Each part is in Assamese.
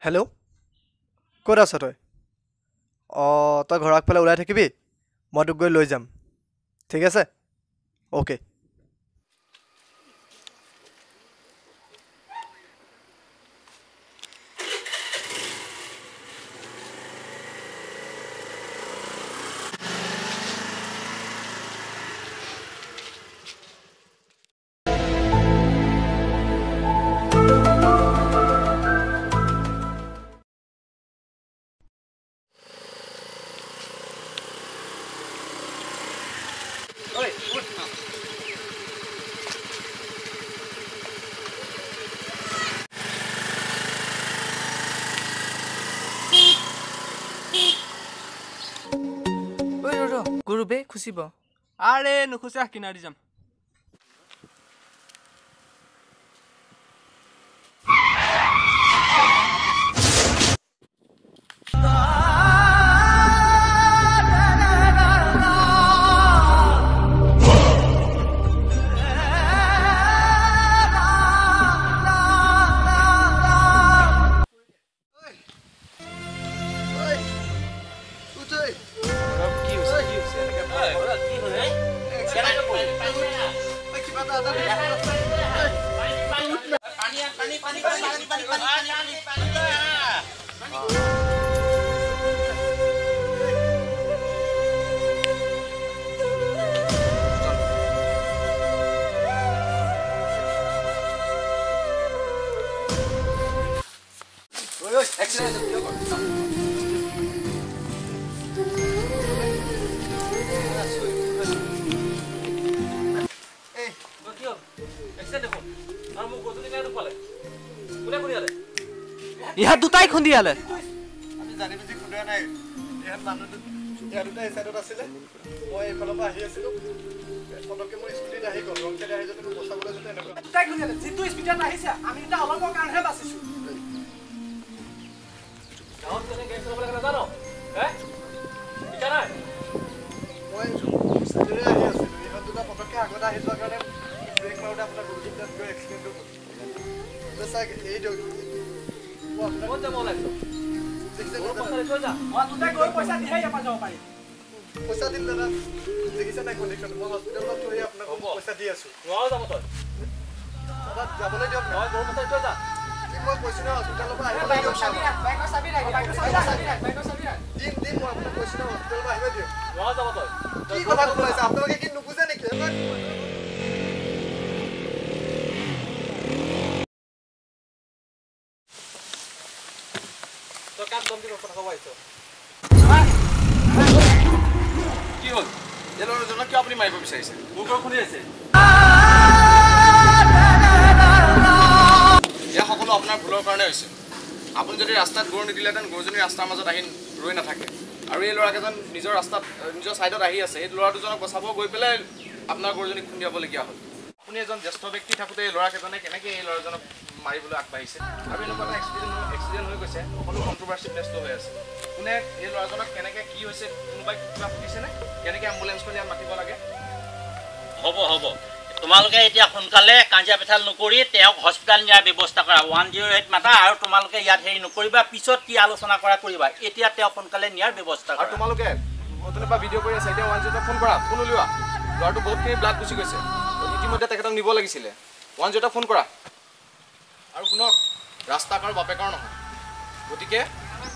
হেল্ল', ক'ত আছ তই? অঁ, তই ঘৰৰ আগফালে ওলাই থাকিবি, মই তোক গৈ লৈ যাম, ঠিক আছে? অ'কে। গৰুবে খুচিব। আৰে নুখুচে, আহ কিনাৰ দি যাম। ইহঁত দুটাই খুন্দিয়ালে। আমি জানি বুজি খুন্দোৱা নাই। ইহঁত মানুহ ইহঁত দুটা এই চাইডত আছিলে, মই এইফালৰ পৰা আহি আছিলোঁ, পটককৈ মোৰ স্কুটিত আহি গ'ল, ৰং চাইডে আহি যাওঁতে মোক বচাবলৈ যাওঁতে এনেকুৱা দুটাই খুন্দিয়ালে। যিটো স্পীডত আহিছে আমি দুটা অলপৰ কাৰণেহে বাচিছোঁ। গাঁৱত কেনেকৈ গাড়ী চলাব লাগে নাজানো? হে, শিকা নাই? মই স্কুটিৰে আহি আছিলোঁ, ইহঁত দুটা পটককৈ আগত আহি যোৱাৰ কাৰণে ব্ৰেক মাৰোঁতে আপোনাৰ গৰুকেইটাত গৈ এক্সিডেণ্টটো হ'ল। চাওক, এই দিয়ক। ক'ত যাব ওলাইছ? পইচা দিম দাদা, দেখিছে নাই কণ্ডিশ্যন? মই হস্পিটেলত থৈ আপোনাক পইচা দি আছোঁ। নোৱাৰো যাব তই। দাদা যাবলৈ দিয়ক। নহয়, গৰু পইচা দি থৈ যা। মই কৈছোঁ নহয় হস্পিটেলৰ পৰা আহিব দিয়ক। দিম দিম, মই আপোনাক কৈছোঁ নহয় হস্পিটেলৰ পৰা আহিব দিয়ক। নোৱাৰো যাব তই। কি কথা ক'ব লাগিছে আপোনালোকে, কি নুবুজে নেকি? তই কাক দম দি কথা ক'ব আহিছ? কি হ'ল? এই ল'ৰাজনক কিয় আপুনি মাৰিব বিচাৰিছে? মোৰ ঘৰ খুন্দি আছে। এয়া সকলো আপোনাৰ ভুলৰ কাৰণে হৈছে। আপুনি যদি ৰাস্তাত গৰু নিদিলেহেঁতেন, গৰুজনী ৰাস্তাৰ মাজত আহি ৰৈ নাথাকে। আৰু এই ল'ৰাকেইজন নিজৰ ৰাস্তাত নিজৰ ছাইডত আহি আছে, এই ল'ৰা দুজনক বচাব গৈ পেলাই আপোনাৰ গৰুজনীক খুন্দিয়াবলগীয়া হ'ল। আপুনি এজন জ্যেষ্ঠ ব্যক্তি থাকোঁতে এই ল'ৰাকেইজনে কেনেকৈ এই ল'ৰাজনক মাৰিবলৈ আগবাঢ়িছে? আৰু এনেকুৱা এটা এক্সিডেণ্ট হৈ গৈছে, সকলো কণ্ট্ৰভাৰ্চি ব্যস্ত হৈ আছে। কোনে এই ল'ৰাজনক কেনেকৈ কি হৈছে কোনোবাই কিবা সুধিছেনে? কেনেকৈ এম্বুলেঞ্চখন ইয়াত মাতিব লাগে? হ'ব হ'ব, তোমালোকে এতিয়া সোনকালে কাজিয়া পেচাল নকৰি তেওঁক হস্পিটেল নিয়াৰ ব্যৱস্থা কৰা, 108 মাতা। আৰু তোমালোকে ইয়াত হেৰি নকৰিবা, পিছত কি আলোচনা কৰা কৰিবা। এতিয়া তেওঁক সোনকালে নিয়াৰ ব্যৱস্থা কৰা। আৰু তোমালোকে নতুনৰ ভিডিঅ' কৰি আছা, এতিয়া 108 ফোন কৰা, ফোন উলিওৱা। ল'ৰাটো বহুতখিনি ব্লাড গুচি গৈছে, ইতিমধ্যে তেখেতক নিব লাগিছিলে। 108 ফোন কৰা। আৰু শুনক, ৰাস্তা কাৰো বাপেকৰ নহয়, গতিকে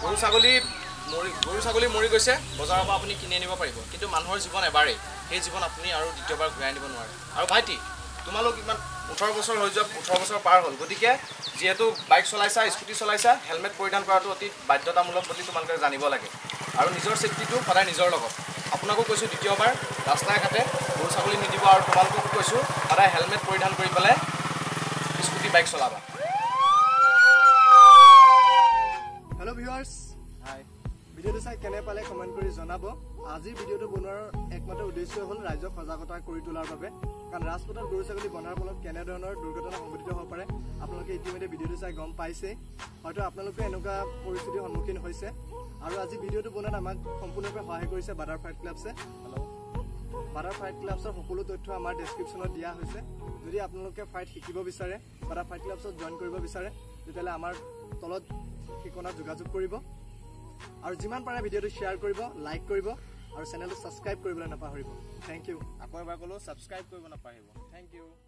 গৰু ছাগলী মৰি গৈছে, বজাৰৰ পৰা আপুনি কিনি আনিব পাৰিব, কিন্তু মানুহৰ জীৱন এবাৰেই, সেই জীৱন আপুনি আৰু দ্বিতীয়বাৰ ঘূৰাই আনিব নোৱাৰে। আৰু ভাইটি, তোমালোক ইমান 18 বছৰ হৈ যোৱা, 18 বছৰ পাৰ হ'ল, গতিকে যিহেতু বাইক চলাইছা, স্কুটি চলাইছা, হেলমেট পৰিধান কৰাটো অতি বাধ্যতামূলক বুলি তোমালোকে জানিব লাগে। আৰু নিজৰ ছেফটিটো সদায় নিজৰ লগত। আপোনাকো কৈছোঁ দ্বিতীয়বাৰ, ৰাস্তাই ঘাটে গৰু ছাগলী নিদিব। আৰু তোমালোককো কৈছোঁ সদায় হেলমেট পৰিধান কৰি পেলাই স্কুটি বাইক চলাবা। হেল্ল' ভিউৱাৰ্ছ, হাই। ভিডিঅ'টো চাই কেনে পালে কমেণ্ট কৰি জনাব। আজিৰ ভিডিঅ'টো বনোৱাৰ একমাত্ৰ উদ্দেশ্য হ'ল ৰাইজক সজাগতা কৰি তোলাৰ বাবে। কাৰণ ৰাজপথত গৰু ছাগলী বন্ধাৰ ফলত কেনেধৰণৰ দুৰ্ঘটনা সংঘটিত হ'ব পাৰে আপোনালোকে ইতিমধ্যে ভিডিঅ'টো চাই গম পাইছেই। হয়তো আপোনালোকে এনেকুৱা পৰিস্থিতিৰ সন্মুখীন হৈছে। আৰু আজি ভিডিঅ'টো বনোৱাত আমাক সম্পূৰ্ণৰূপে সহায় কৰিছে বাডাৰ ফাইট ক্লাবছে। হেল্ল', বাডাৰ ফাইট ক্লাবছৰ সকলো তথ্য আমাৰ ডেছক্ৰিপশ্যনত দিয়া হৈছে। যদি আপোনালোকে ফাইট শিকিব বিচাৰে, বাডাৰ ফাইট ক্লাবছত জইন কৰিব বিচাৰে, তেতিয়াহ'লে আমাৰ তলত ঠিকনাত যোগাযোগ কৰিব আৰু যিমান পাৰে ভিডিঅ'টো শ্বেয়াৰ কৰিব, লাইক কৰিব আৰু চেনেলটো ছাবস্ক্ৰাইব কৰিবলৈ নাপাহৰিব। Thank U. আকৌ এবাৰ ক'লোঁ, ছাবস্ক্ৰাইব কৰিব নাপাহৰিব। Thank U.